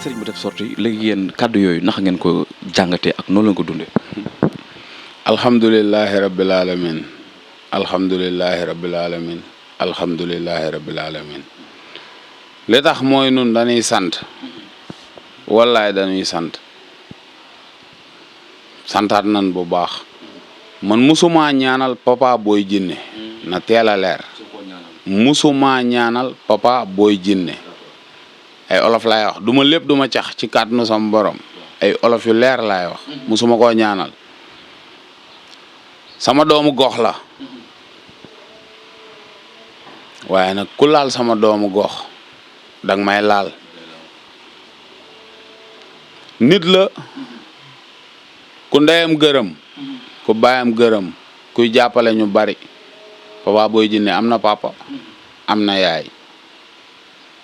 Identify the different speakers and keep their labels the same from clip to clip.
Speaker 1: sëriñ bi def sorti léegi yéen kàddu yooyu naka ngeen ko jàngatee ak noonu la ko dundee.
Speaker 2: alhamdulilahi rabbil alamin alhamdulilahi rabbil alamin alhamdulilahi rabbil alamin li tax mooy nun dañuy sant wallaay dañuy santaat nan bu baax man musuma ñaanal Papa Boy Djiné na teel a leer musuma ñaanal Papa Boy Djiné ay olof laay wax duma lépp duma cax ci kàttanu sama borom ay olof yu leer laay wax musuma koo ñaanal sama doomu gox la waaye nag ku laal sama doomu gox dang may laal nit la ku ndeyam gërëm ku baayam gërëm kuy jàppale ñu bari Papa Boy Djiné am na papa am na yaay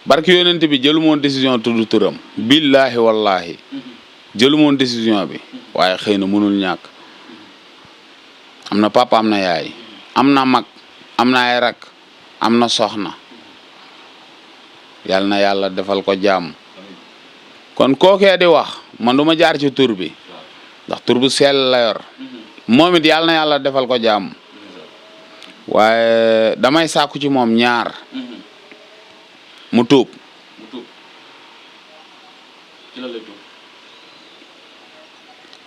Speaker 2: barki yonent bi jëlu moon décision tudd turam billahi wallahi jëlu moon décision bi waaye xëy na mënul ñàkk am na papa am na yaay am na mag am na ay rak am na soxna yal na yàlla defal ko jàmm kon kookee di wax man du ma jaar ci tur bi ndax tur bu sell la yor moom it yal na yàlla defal ko jàmm waaye damay sàkku ci moom ñaar mu tuub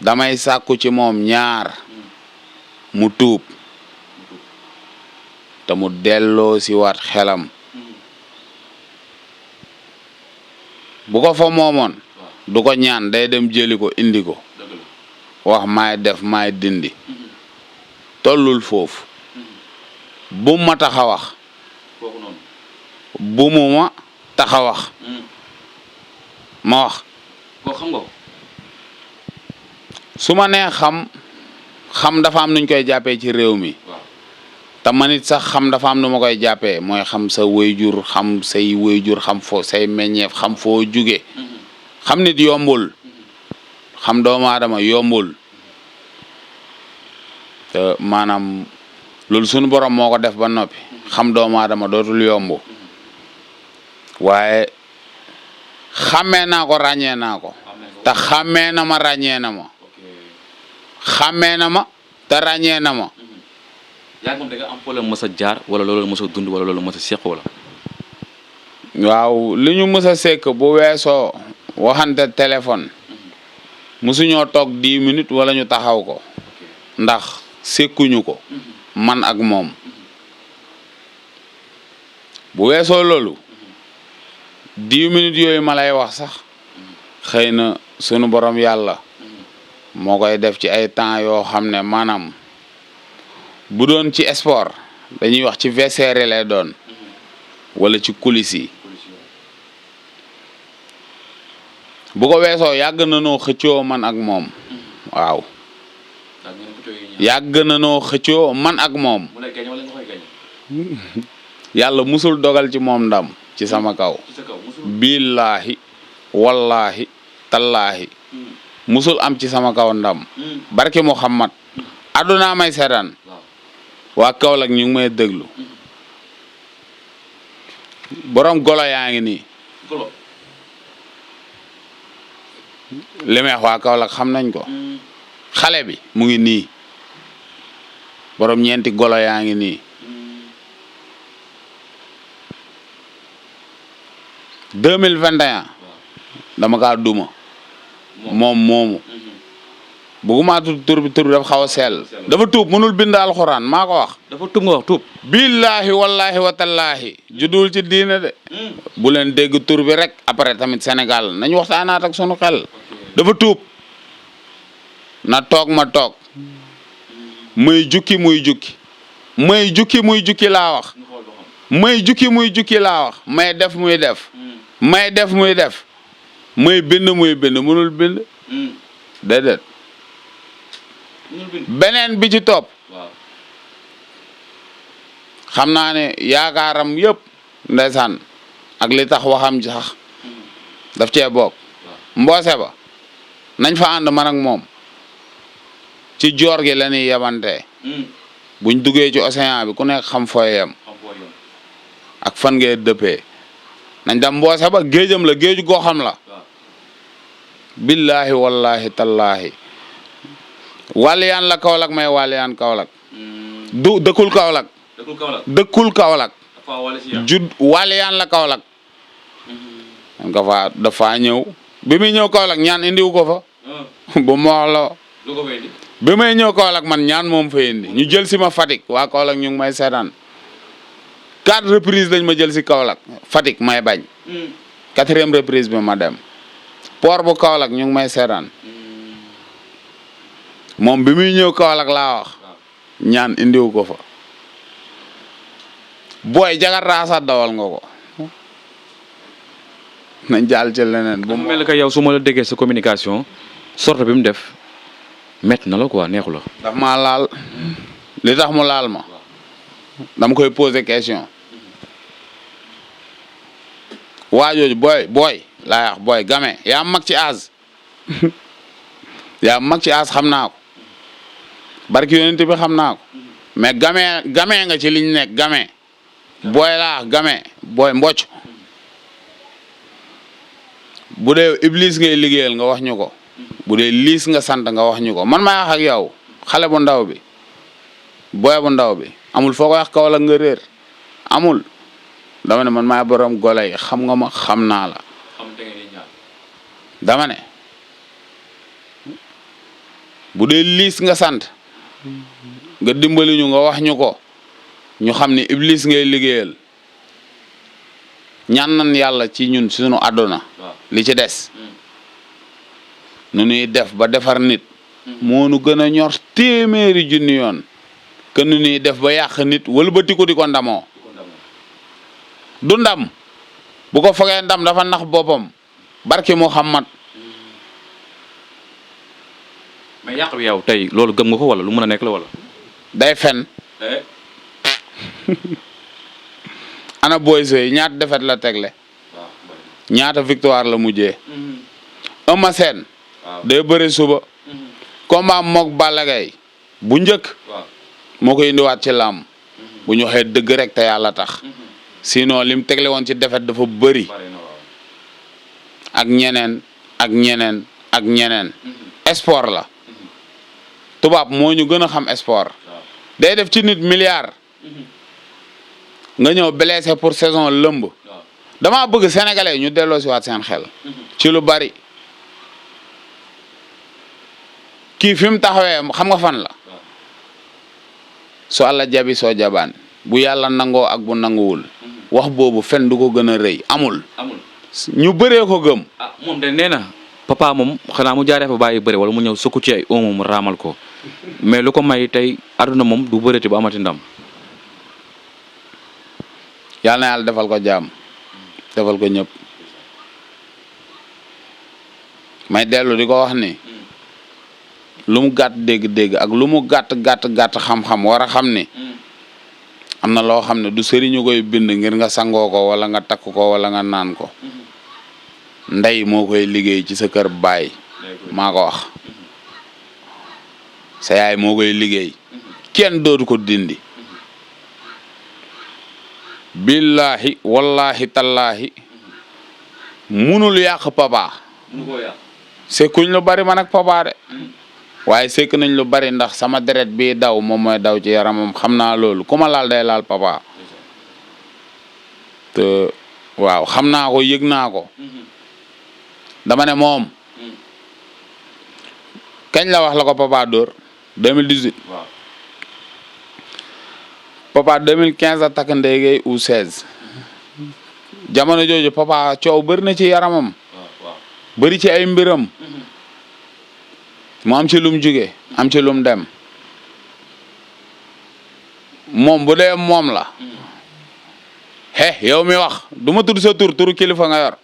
Speaker 2: damay sàkku ci moom ñaar mu tuub te mu delloo si waat xelam bu ko fa moomoon du ko ñaan day dem jëli ko indi ko wax maay def maay dindi tollul foofu bu ma tax a wax bu mu ma tax a wax ma wax
Speaker 1: koo xam nga
Speaker 2: su ma nee xam dafa am nuñ koy jàppee ci réew mi te man it sax xam dafa am nu ma koy jàppee mooy xam sa wayjur xam say wayjur xam foo say meññeef xam foo juge xam nit yombul xam doomu aadama yombul te maanaam loolu sunu borom moo ko def ba noppi xam doomu aadama dootul yomb waaye xàmmee naa ko ràññee naa ko te xàmmee na ma ràññee na ma xàmmee na ma te ràññee na ma.
Speaker 1: yaa ngi moom da nga am problème mës a jaar wala loolu mës a dund wala loolu mës a seq wala.
Speaker 2: waaw li ñu mës a sekk bu weesoo waxante téléphone musuñoo toog 10 minutes wala ñu taxaw ko ndax sekkuñu ko man ak moom bu weesoo loolu 10 minutes yooyu ma lay wax sax xëy na sunu borom yàlla moo koy def ci ay temps yoo xam ne maanaam bu doon ci sport dañuy wax ci vestiaire lay doon wala ci coulisses yi bu ko weesoo yàgg na noo xëccoo man ak moom waaw yàgg na noo xëccoo man ak moom yàlla musul dogal ci moom ndam ci sama kaw billaahi wallaahi tallaahi musul am ci sama kaw ndam barke Muhammad àdduna may seetaan waa Kaolack ñu ngi may déglu borom golo yaa ngi nii li may wax waa Kaolack xam nañ ko xale bi mu ngi nii borom ñeenti golo yaa ngi nii 2021 dama kaa duma moom moomu bëgguma tur bi dafa xaw a sell dafa tuub mënul bind alxuraan maa ko wax
Speaker 1: dafa tuub nga wax tuub
Speaker 2: billaahi wallaahi watallaahi juddul ci diine de bu leen dégg tur bi rek après tamit Sénégal nañu waxtaanaat ak sunu xel dafa tuub na toog ma toog muy jukki muy jukki muy jukki muy jukki laa wax muy jukki muy jukki laa wax may def muy def may def muy def muy bind muy bind mënul bind déedéet beneen bi ci topp xam naa ne yaakaaram yëpp ndeysaan ak li tax waxam ji sax daf cee bokk mboose ba nañ fa ànd man ak moom ci joor gi la ñuy yebante buñ duggee ci océan bi ku nekk xam fooy yem ak fan ngee dëppee nañ dem mboose ba géejam la géeju goxam la billahi wallahi tallahi waliyaan la Kaolack may waliyaan Kaolack du dëkkul Kaolack dëkkul Kaolack jud waliyaan la Kaolack dafa ñëw bi muy ñëw Kaolack ñaan indiwu ko fa bu ma wax la bi may ñëw Kaolack man ñaan moom fa indi ñu jël si ma Fatick waa Kaolack ñu ngi may seetaan 4 reprises lañ ma jël si Kaolack Fatick may bañ 4e reprise bi ma dem port bu Kaolack ñu ngi may seetaan moom bi muy ñëw Kaolack laa wax ñaan indiwu ko fa booy jagartaa sax dawal nga ko nañ jàll ci leneen.
Speaker 1: bu mel que yow su ma la déggee sa communication sorte bi mu def métti na la quoi neexu la.
Speaker 2: daf maa laal li tax mu laal ma dama koy poser question waa jooju booy laa wax booy game yaa mag ci âge yaa mag ci âge xam naa ko barki yonent bi xam naa ko mais game nga ci liñ nekk game booy laa game booy mbocc bu dee iblis ngay liggéeyal nga wax ñu ko bu dee liis nga sant nga wax ñu ko man maa wax ak yow xale bu ndaw bi booy bu ndaw bi amul foo ko wax Kaolack nga réer amul dama ne man maa borom gole yi xam nga ma xam naa la dama ne bu dee liis nga sant nga dimbali ñu nga wax ñu ko ñu xam ne iblis ngay liggéeyal ñaan nan yàlla ci ñun sunu àdduna li ci des nu ñuy def ba defar nit moo nu gën a ñor téeméeri junni yoon que nu ñuy def ba yàq nit wëlbati ko di ko ndamoo du ndam bu ko fogee ndam dafa nax boppam barki Muhammad
Speaker 1: mais yàq bi yow tey loolu gëm nga ko wala lu mën a nekk la wala.
Speaker 2: day fen ana Boy Seye ñaata défaite la tegle ñaata victoire la mujjee Eumeu Sène day bëri suba combat mook Balla Gaye bu njëkk moo ko indiwaat ci làmb bu ñu waxee dëgg rek te yàlla tax sinon lim tegle woon ci défaite dafa bëri ak ñeneen ak ñeneen ak ñeneen sport la tubaab moo ñu gën a xam sport day def ci nit milliard nga ñëw blessé pour saison lëmb damaa bëgg sénégalais ñu delloo si waat seen xel ci lu bari kii fi mu taxawee xam nga fan la su àlla jabi soo jabaan bu yàlla nangoo ak bu nanguwul wax boobu fen du ko gën a rëy amul ñu bëree ko gëm
Speaker 1: moom de nee na papa moom xanaa mu jaaree fa bàyyi bëri wala mu ñëw sukku ci ay omo mu raamal ko mais lu ko may tey aduna moom du bëreeti bu amati ndam
Speaker 2: yàlla na yàlla defal ko jàmm defal ko ñëpp may dellu di ko wax ni lu mu gàtt dégg-dégg ak lu mu gàtt xam-xam war a xam ni am na loo xam ne du sëriñu koy bind ngir nga sangoo ko wala nga takk ko wala nga naan ko ndey moo koy liggéey ci sa kër baay maa ko wax sa yaay moo koy liggéey kenn dootu ko dindi billahi wallahi tallahi munul yàq papa sekkuñ lu bari man ak papa de waaye sekk nañ lu bari ndax sama deret bi daw moom mooy daw ci yaramam xam naa loolu ku ma laal day laal papa te waaw xam naa ko yëg naa ko dama ne moom kañ la wax la ko papa dóor 2018 papa 2015 a takk ndéygay ou 16 jamono jooju papa coow bëri na ci yaramam bëri ci ay mbiram mu am ci lum jóge am ci lum dem moom bu dee moom la yow mi wax du ma tudd sa turu kilifa nga yor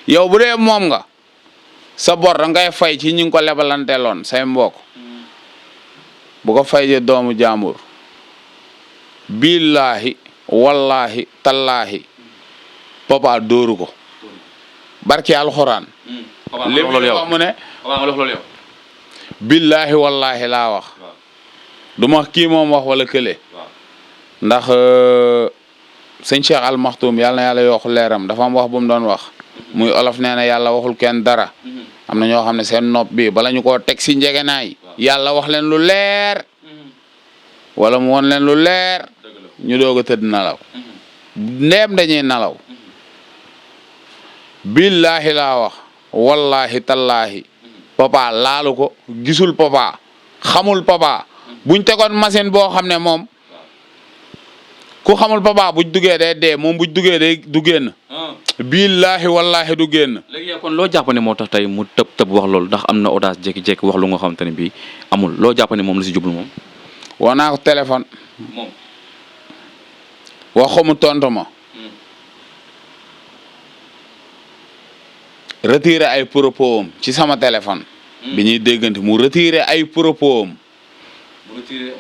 Speaker 2: yow bu dee moom nga sa bor da ngay fay ci ñi ngi ko lebalanteeloon say mbokk bu ko fay je doomu jaambur billahi wallahi tallahi papa dóoru ko barki alxuraan li mu wax mu ne billahi wallahi laa wax du ma kii moom wax wala kële ndax sëñ Cheikh Al Maktoum yàlla na yàlla yokk leeram dafa am wax bu mu doon wax muy olof nee na yàlla waxul kenn dara am na ñoo xam ne seen nopp bi bala ñu koo teg si njegenaay yàlla wax leen lu leer wala mu won leen lu leer ñu doog a tëdd nalaw ndeem dañuy nalaw billahi laa wax wallahi tallahi papa laalu ko gisul papa xamul papa buñ tegoon machine boo xam ne moom ku xamul papa buñ duggee day dee moom buñ duggee day du génn billahi wallahi du génn.
Speaker 1: léegi yow kon loo jàpp ne moo tax tey mu tëb wax loolu ndax am na audace jékki-jékki wax lu nga xamante ne bii amul loo jàpp ne moom la si jublu moom.
Speaker 2: woo naa ko téléphone.
Speaker 1: moom.
Speaker 2: wax ko mu tontu ma. retiré ay propos am ci sama téléphone. bi ñuy déggante mu retiré ay propos am.
Speaker 1: mu retiré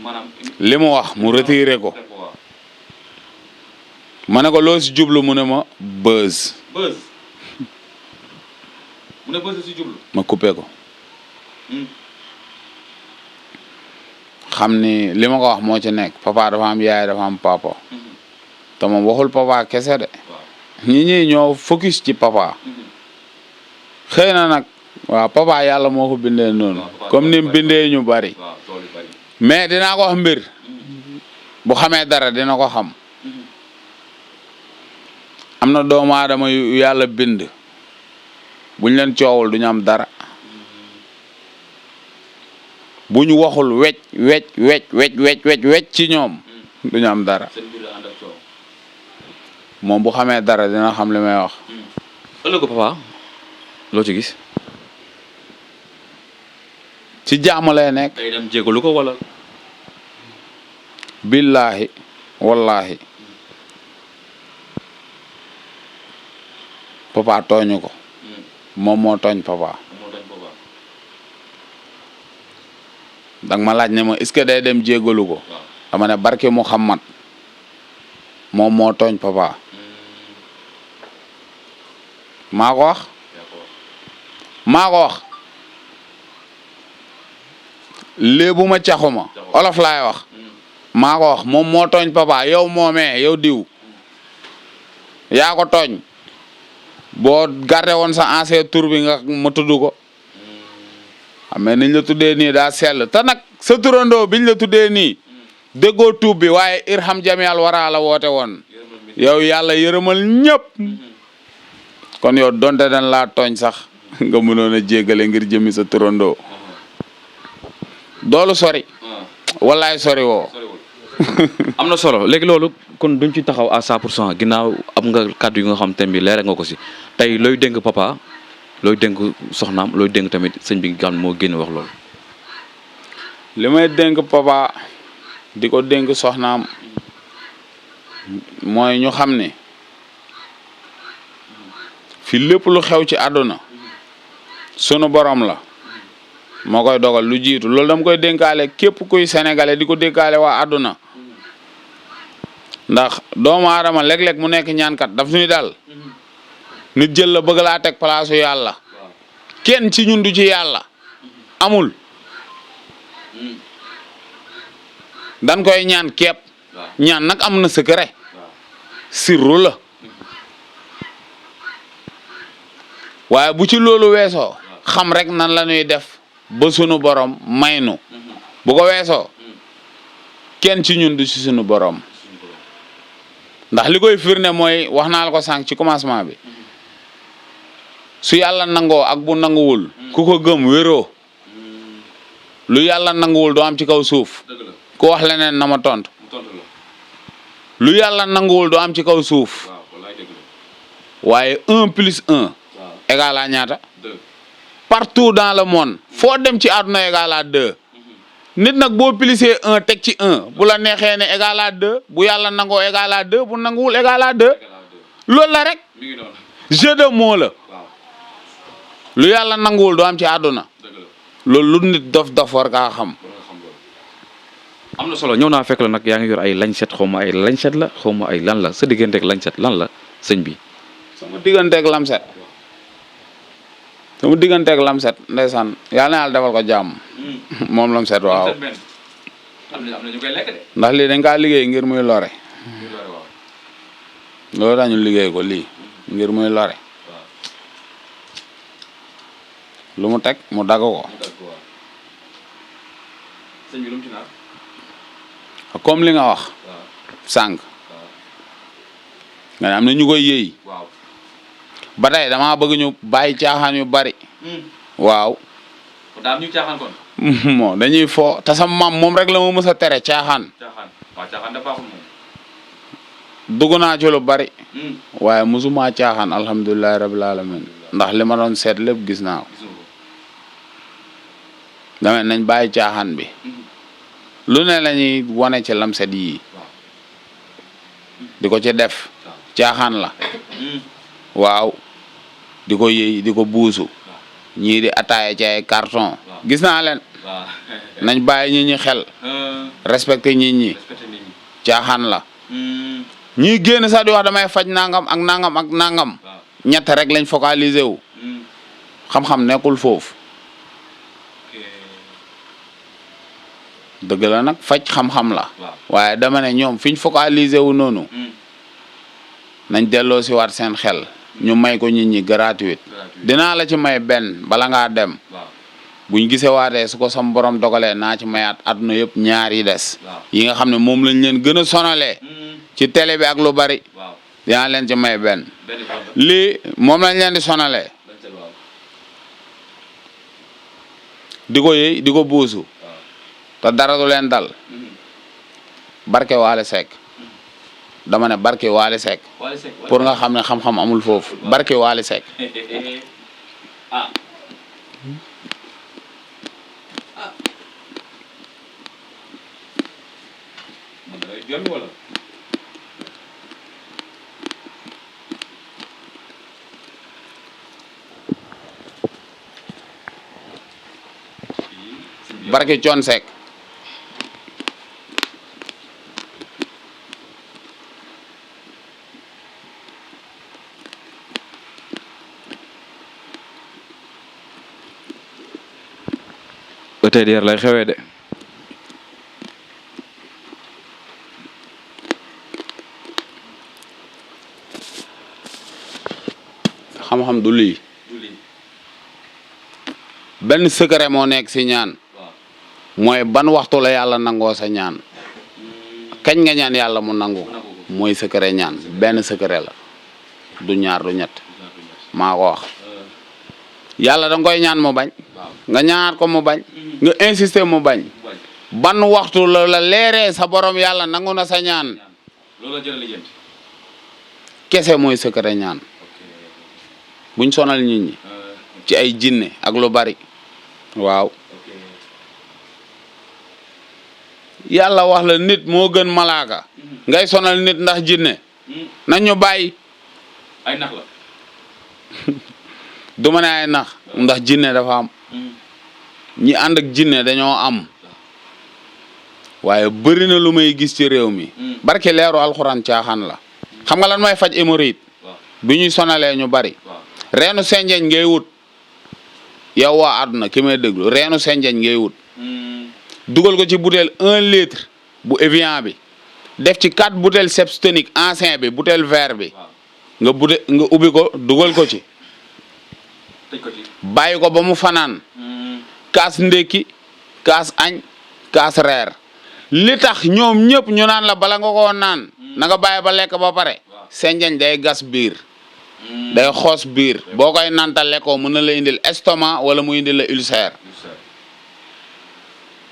Speaker 1: maanaam
Speaker 2: li mu wax mu retiré ko. ma ne ko loo si jublu mu ne ma buzz.
Speaker 1: buzz. mu ne buzz si jublu.
Speaker 2: ma coupé ko. xam ni li ma ko wax moo ci nekk papa dafa am yaay dafa am papa. te moom waxul papa kese de. ñi ñoo focus ci papa. xëy na nag waaw papa yàlla moo ko bindee noonu. comme ni mu bindee ñu bari. mais dinaa ko wax mbir. bu xamee dara dina ko xam. am na doomu aadama yu yàlla bind. buñ leen coowul duñu am dara. buñ waxul wecc ci ñoom. duñu am dara. moom bu xamee dara dina xam li may wax.
Speaker 1: ëllëgu papa loo ci gis.
Speaker 2: ci jàmm lay nekk.
Speaker 1: day dem jégalu ko wala.
Speaker 2: billahi wallahi papa tooñu ko. moom moo tooñ papa. danga ma laaj ne ma est-ce que day dem jégalu ko. dama ne barke Muhammad moom moo tooñ papa. maa ko wax. maa ko wax. léebu ma caxuma olof laay wax. maa ko wax moom moo tooñ papa yow moomee yow diw. yaa ko tooñ. boo gardé woon sa ancien tur bi nga ma tudd ko. mais niñ la tuddee nii daa sell te nag sa turandoo biñ la tuddee nii. déggoo tuub bi waaye irham jamial wara la woote woon. yow yàlla yërëmal ñëpp. kon yow donte dañ laa tooñ sax nga mënoon a jéggale ngir jëmi sa turandoo. doolu sori. wallaay sori woo.
Speaker 1: am na solo léegi loolu kon duñ ci taxaw à 100% ginnaaw am nga kàddu yu nga xam te bi leer nga ko si tey looy dénk papa looy dénk soxnaam looy dénk tamit sëñ bi nga xam moo génn wax loolu.
Speaker 2: li may dénk papa di ko dénk soxnaam mooy ñu xam ne fi lépp lu xew ci àdduna sunu borom la moo koy dogal lu jiitu loolu dama koy dénkaale képp kuy sénégalais di ko dénkaale waa àdduna ndax doomu aadama léeg-léeg mu nekk ñaankat daf ñuy dal nit jël la bëgg laa teg palaasu yàlla kenn ci ñun du ci yàlla amul dan koy ñaan kepp ñaan nag am na secret sirru la waaye bu ci loolu weesoo xam rek nan la ñuy def ba sunu borom maynu bu ko weesoo kenn ci ñun du ci sunu borom ndax li koy firnde mooy wax naa la ko sànq ci commencement bi su yàlla nangoo ak bu nanguwul ku ko gëm wéroo lu yàlla nanguwul doo am ci kaw suuf ku wax leneen na ma tontu lu yàlla nanguwul doo am ci kaw suuf waaye 1 plus 1 égal à ñaata partout dans le monde foo dem ci àdduna égal à 2 nit nag boo plisee 1 teg ci 1 bu la neexee ne égal à 2 bu yàlla nangoo égal à 2 bu nanguwul égal à 2 loolu la rek jeu de mots la lu yàlla nanguwul doo am ci àdduna loolu lu nit dof war kaa xam.
Speaker 1: am na solo ñëw naa fekk la nag yaa ngi yor ay lañset xaw ma ay lañset la xaw ma ay lan la sa digganteeg lañset lan la sëñ bi.
Speaker 2: sama digganteeg lamset. sama digganteeg lamset ndeysaan yàlla na yàlla defal ko jàmm. moom lamset waaw. ndax lii dañ kaa liggéey ngir muy lore. loolu dañu liggéey ko lii ngir muy lore. lu mu teg mu dagg ko.
Speaker 1: sëñ bi lu mu ci naan.
Speaker 2: comme li nga wax. sànq. nga ne am na ñu koy yëy.
Speaker 1: waaw.
Speaker 2: ba tey damaa bëgg ñu bàyyi caaxaan yu bari. waaw.
Speaker 1: daam ñu caaxaan kon.
Speaker 2: bon dañuy fo te sama maam moom rek la ma mës a tere caaxaan.
Speaker 1: caaxaan waaw caaxaan da baaxul moom.
Speaker 2: dugg naa ci lu bari. waaye mosuma caaxaan alhamdulilah rabil alamin ndax li ma doon seet lépp gis naa ko. dama nañ bàyyi caaxaan bi. lu ne la ñuy wane ci lamset yii. di ko ci def. caaxaan la. waaw. di ko yëy di ko buusu. ñii di ataaya ci ay carton. gis naa leen. nañ bàyyi nit ñi xel. respecté nit ñi. caaxaan la. ñii génn sax di wax damay faj nangam ak nangam ak nangam. ñett rek lañ focaliser wu. xam-xam nekkul foofu. dëgg la nag faj xam-xam la. waaye dama ne ñoom fiñ focaliser wu noonu. nañ delloo si waat seen xel. ñu may ko nit ñi gratuite. dinaa la ci may benn bala ngaa dem. buñ gisee waatee su ko sam borom dogalee naa ci mayaat àdduna yëpp ñaar yi des. yi nga xam ne moom lañ leen gën a sonalee. ci télé bi ak lu bari. dinaa leen ci may benn. lii moom lañ leen di sonalee. di ko yëy di ko buusu. te dara du leen dal. barke Waly Seck. dama ne barke Waly Seck. pour nga xam ne xam-xam amul foofu. barke Waly Seck. barke Thione Seck.
Speaker 1: ETDR lay xewee de.
Speaker 2: xam-xam du lii. benn secret moo nekk si ñaan. mooy ban waxtu la yàlla nangoo sa ñaan. kañ nga ñaan yàlla mu nangu. mooy secret ñaan benn secret la. du ñaar du ñett. maa ko wax. yàlla da nga koy ñaan mu bañ. nga ñaanaat ko mu bañ. nga insister mu bañ. ban waxtu la leeree sa borom yàlla nangu na sa ñaan. kese mooy secret ñaan. buñ sonal nit ñi. ci ay jinne ak lu bari. waaw. yàlla wax la nit moo gën malaaka. ngay sonal nit ndax jinne. nañ ñu bàyyi.
Speaker 1: ay nax la.
Speaker 2: du ma ne ay nax ndax jinne dafa am. ñi ànd ak jinne dañoo am. waaye bëri na lu may gis ci réew mi. barke leeru alxuraan caaxaan la. xam nga lan mooy faj hémorroïde. bi ñuy sonalee ñu bari. reenu senjeñ ngay wut. yow waa àdduna ki may déglu reenu senjeñ ngay wut. dugal ko ci bouteille 1 litre bu Evian bi. def ci 4 bouteilles Sepstonic ancien bi bouteille vert bi. nga ubbi ko dugal ko ci. bàyyi ko ba mu fanaan. kaas ndékki kaas añ kaas reer. li tax ñoom ñëpp ñu naan la bala nga koo naan. na nga bàyyi ba lekk ba pare. senjeñ day gas biir. day xoos biir. boo koy nanta lekkoo mën na la indil estomac wala mu indil la ulcère.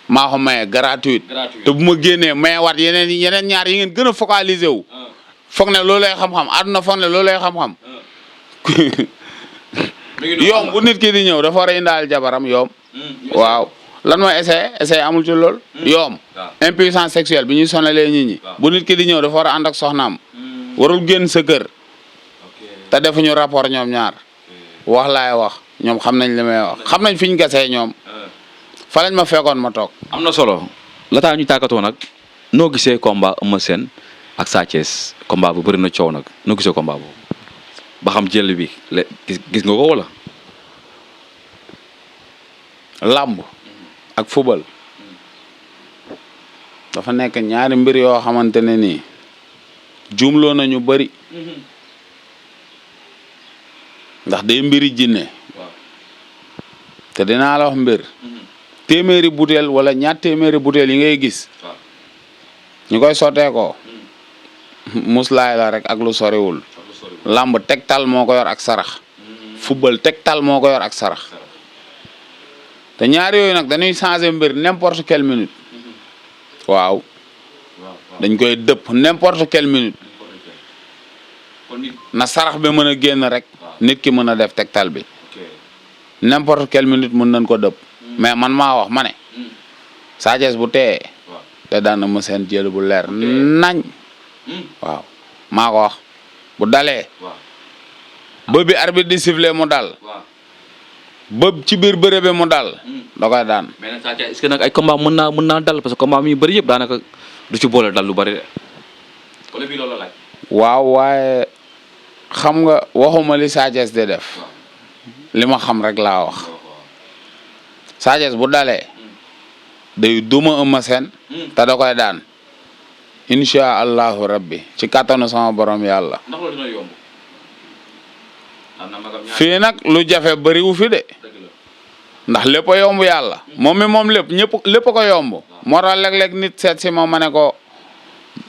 Speaker 2: maa ko maye gratuite. te bu ma génnee mayewaat yeneen ñaar yi ngeen gën a focaliser wu. foog ne loolu lay xam-xam àdduna foog ne loolu lay xam-xam. yoom bu nit ki di ñëw dafa war a indaal jabaram yoom. waaw lan mooy essayé amul ci lool. yoom impuissance sexuelle bi ñuy sonalee nit ñi. bu nit ki di ñëw dafa war a ànd ak soxnaam. warul génn sa kër. te defuñu rapport ñoom ñaar. wax laay wax ñoom xam nañ li may wax xam nañ fi ñu gasee ñoom. fa lañ ma fekkoon ma toog.
Speaker 1: am na solo lataa ñu tàggatoo nag noo gisee combat Eumeu Sène ak Sa Thiès combat bu bëri na coow nag noo gisee combat boobu ba xam jël bi gis nga ko wala.
Speaker 2: làmb ak football dafa nekk ñaari mbir yoo xamante ne nii juumloo nañu bëri ndax day mbiri jinne te dinaa la wax mbir téeméeri butéel wala ñaar téeméeri butéel yi ngay gis ñu koy sotteekoo muslaay la rek ak lu soriwul lamb tegtal moo ko yor ak sarax football tegtal moo ko yor ak sarax te ñaar yooyu nag dañuy changer mbir n'importe quelle minute waaw dañ koy dëpp n'importe quelle minute na sarax bi mën a génn rek nit ki mën a def tegtal bi n'importe quelle minute mën nañ ko dëpp mais man maa wax ma ne Sa Thiès bu teye te daan na ma seen jël bu leer nañ waaw maa ko wax bu dalee ba bi arbitre di siffler mu dal ba ci biir bëre bi mu dal da koy daan.
Speaker 1: mais nag Sa Thiès est-ce que nag ay combat mën naa dal parce que combat mi bëri yëpp daanaka du ci boole dal lu bëri de. wala bii loolu laaj.
Speaker 2: waaw waaye xam nga waxuma li Sa Thiès di def li ma xam rek laa wax Sa Thiès bu dalee day duma Eumeu Sène te da koy daan incha allahu rabbi ci kattanu sama borom yàlla.
Speaker 1: ndax loolu dina yomb.
Speaker 2: fii nag lu jafe bëriwu fi de ndax lépp a yomb yàlla moom mi moom lépp ko yomb moo tax léeg-léeg nit seet si ma ne ko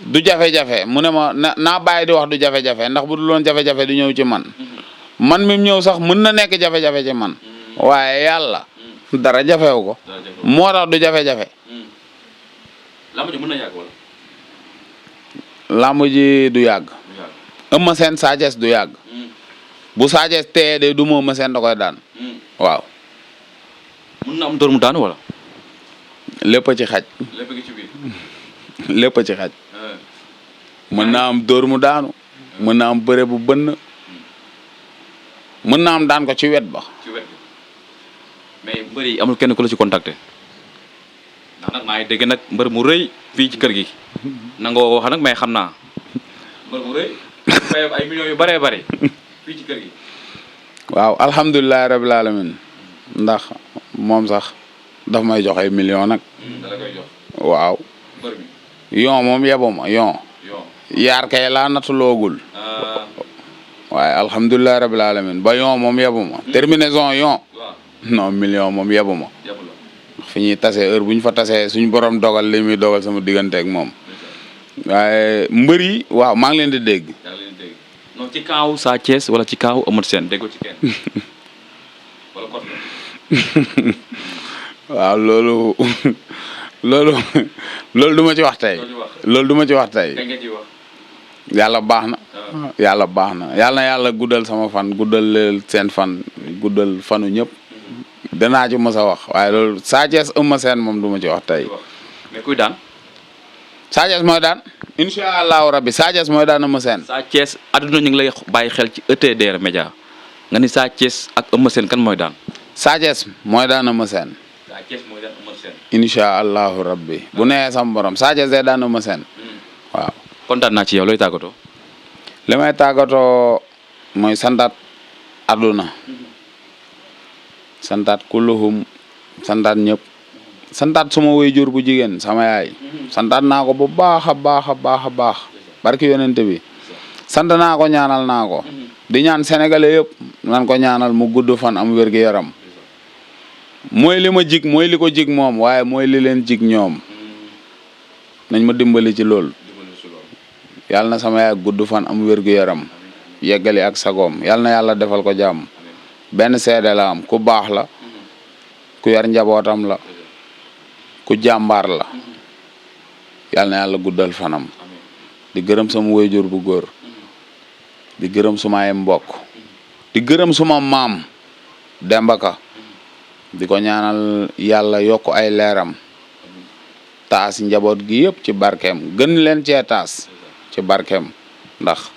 Speaker 2: du jafe-jafe mu ne ma naa bàyyi di wax du jafe-jafe ndax bu dul woon jafe-jafe du ñëw ci man man mi ñëw sax mën na nekk jafe-jafe ci man waaye yàlla dara jafewu ko moo tax du jafe-jafe.
Speaker 1: lamb ji mën na yàgg wala.
Speaker 2: lamb ji du yàgg. Eumeu Sène Sa Thiès du yàgg. bu Sa Thiès teye de du ma Eumeu Sène da koy daan. waaw.
Speaker 1: mën na am dóor mu daanu wala.
Speaker 2: lépp ci xaj.
Speaker 1: lépp ci biir.
Speaker 2: lépp ci xaj. mën naa am dóor mu daanu. mën naa am bëre bu bënn. mën naa am daan ko ci wet ba.
Speaker 1: ci wet bi mais mbër yi amul kenn ku la ci contacter. ndax nag maa ngi dégg nag mbër mu rëy fii ci kër gi. nangoo wax nag mais xam naa. mbër mu rëy. fay ay millions yu bëree bëri. fii ci kër gi.
Speaker 2: waaw alhamdulilah rabil alamin ndax moom sax daf may jox ay millions nag.
Speaker 1: dala koy jox.
Speaker 2: waaw.
Speaker 1: mbër bi.
Speaker 2: yon moom yebuma yon. yaar kay laa nattuloogul. waaye alhamdulilah rabil alamin ba yon moom yebuma. terminaison yon. non million moom yebuma. ndax fi ñuy tasee heure bu ñu fa tasee suñu borom dogal li muy dogal sama diggante ak moom. waaye mbër yi waaw maa ngi leen di dégg.
Speaker 1: non ci kaaw Sa Thiès wala ci kaaw Eumeu Sène déggoo ci kenn wala kot la.
Speaker 2: waaw loolu du ma ci wax tey. loolu du ma ci wax tey. yàlla baax na. yàlla baax na yàlla guddal sama fan guddal seen fan guddal fanu ñëpp. danaa ci mës a wax waaye loolu Sa Thiès Eumeu Sène moom du ma ci wax tey.
Speaker 1: mais kuy daan.
Speaker 2: Sa Thiès mooy daan. incha allahu rabbi Sa Thiès mooy daan Eumeu Sène.
Speaker 1: Sa Thiès adduna ñu ngi lay bàyyi xel ci ETDR Média nga ni Sa Thiès ak Eumeu Sène kan mooy daan.
Speaker 2: Sa Thiès mooy daan Eumeu Sène.
Speaker 1: Sa Thiès mooy daan Eumeu Sène.
Speaker 2: incha allahu rabbi bu nee sama borom Sa Thiès day daan Eumeu Sène. waaw.
Speaker 1: kontaan naa ci yow looy tàggatoo.
Speaker 2: li may tàggatoo mooy santaat adduna. santaat kulluhum santaat ñëpp. santaat suma waajur bu jigéen sama yaay. santaat naa ko bu baax a baax a baax a baax. barki yonente bi. sant naa ko ñaanal naa ko. di ñaan sénégalais yëpp nan ko ñaanal mu gudd fan am wér gu yaram. mooy li ma jig mooy li ko jig moom waaye mooy li leen jig ñoom. nañ ma dimbali ci loolu. yàlla na sama yaay gudd fan am wér gu yaram. yeggali ak sagoom yàlla na yàlla defal ko jàmm. benn seede la am ku baax la. ku yar njabootam la. ku jàmbaar la. yàlla na yàlla guddal fanam. di gërëm sama waajur bu góor. di gërëm sumay mbokk. di gërëm suma maam. Demba Ka di ko ñaanal yàlla yokk ay leeram. taas njaboot gi yëpp ci barkeem gën leen cee taas. ci barkeem ndax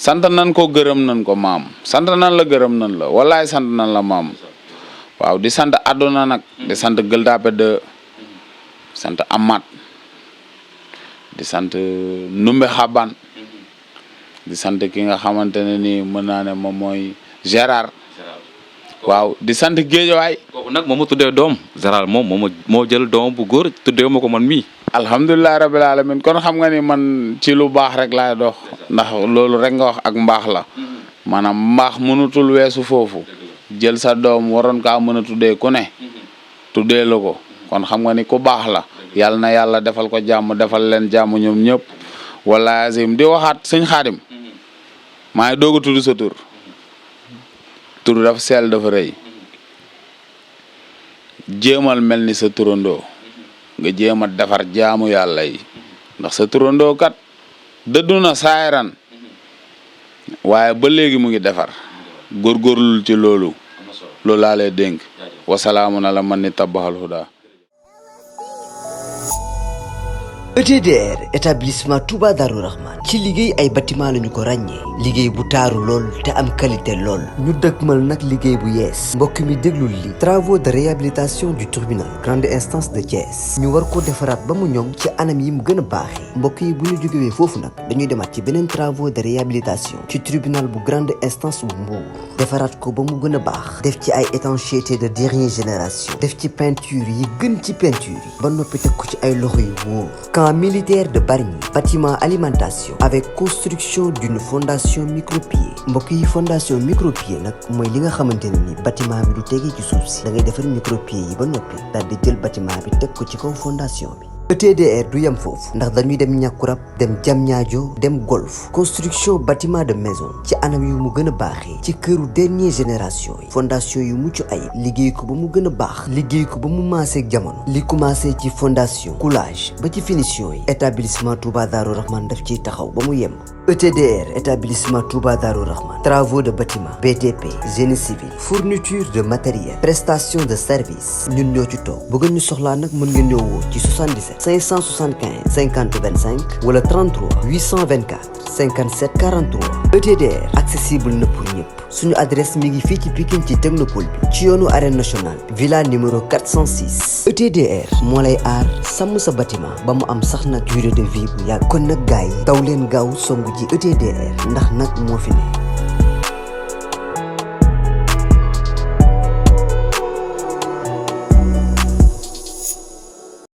Speaker 2: sant nan ko gërëm nan ko maam sant nan la gërëm nan la wallaay sant nan la maam. waaw di sant àdduna nag. di sant Gueule Tapée 2. sant Amath. di sant Numbe Xaban. di sant ki nga xamante ne nii mën naa ne moom mooy Gérard. waaw di sant Géejawaay.
Speaker 1: kooku nag moom ma tuddee doom Gérard moom moo jël doom bu góor tuddee ma ko man mii.
Speaker 2: alhamdulilah rabil alamin kon xam nga ni man ci lu baax rek laay dox. ndax loolu rek nga wax ak mbaax la. maanaam mbaax mënutul weesu foofu. jël sa doom waroon kaa mën a tuddee ku ne tuddee la ko kon xam nga ni ku baax la yàlla na yàlla defal ko jàmm defal leen jàmm ñoom ñëpp wala azim di waxaat sëñ Xaadim maa ngi doog a tudd sa tur dafa sell dafa rëy jéemal mel ni sa turandoo nga jéem a defar jaamu yàlla yi ndax sa turandoo kat dëddu na saayaran waaye ba léegi mu ngi defar góorgóorlul ci loolu laa lay dénk wasalaamu ala man ni tabaxal huda
Speaker 3: ETDR établissement Touba Darou Rahman ci liggéey ay bâtiment lañu ko ràññee liggéey bu taaru lool te am qualité lool ñu dëgmal nag liggéey bu yees mbokk mi déglul li travaux de réhabilitation du tribunal grande instance de Thiès ñu war ko defaraat ba mu ñoŋ ci anam yi mu gën a baaxee mbokk yi bu ñu jógewee foofu nag dañuy demaat ci beneen travaux de réhabilitation ci tribunal bu grande instance bu Mbour defaraat ko ba mu gën a baax def ci ay étanchéité de dernière génération def ci peinture yi gën ci peinture yi ba noppi teg ko ci ay loxo yu wóor militaire de Bargny bâtiment alimentation avec construction d'une fondation micropieux mbokk yi fondation micropieux nag mooy li nga xamante ne ni bâtiment bi du tegee ci suuf si da ngay defar micropieux yi ba noppi daal di jël bâtiment bi teg ko ci kaw fondation bi ETDR du yem foofu ndax dañuy dem Ñàkkurab dem Diamniadio dem Golf construction bâtiment de maison ci anam yu mu gën a baaxee ci këru dernière génération yi fondation yu mucc ay liggéey ko ba mu gën a baax liggéey ko ba mu maaseeg jamono li commencé ci fondation coulage ba ci finition yi établissement Touba Darou Rahman daf ciy taxaw ba mu yem ETDR établissement Touba Darou Rahman travaux de bâtiment BTP génie civil fourniture de matériel prestation de service ñun ñoo ci toog bëgg ñu soxlaa nag mën ngeen ñëw woo ci 77 575 50 25 wala 33 824 57 43 ETDR accessible na pour ñëpp suñu adresse mi ngi fii ci Pikine ci Technopole bi ci yoonu arène nationale villa numéro 406 ETDR moo lay aar sàmm sa bâtiment ba mu am sax nag durée de vie bu yàgg kon nag gars yi daw leen gaaw songu ji ETDR ndax nag moo fi ne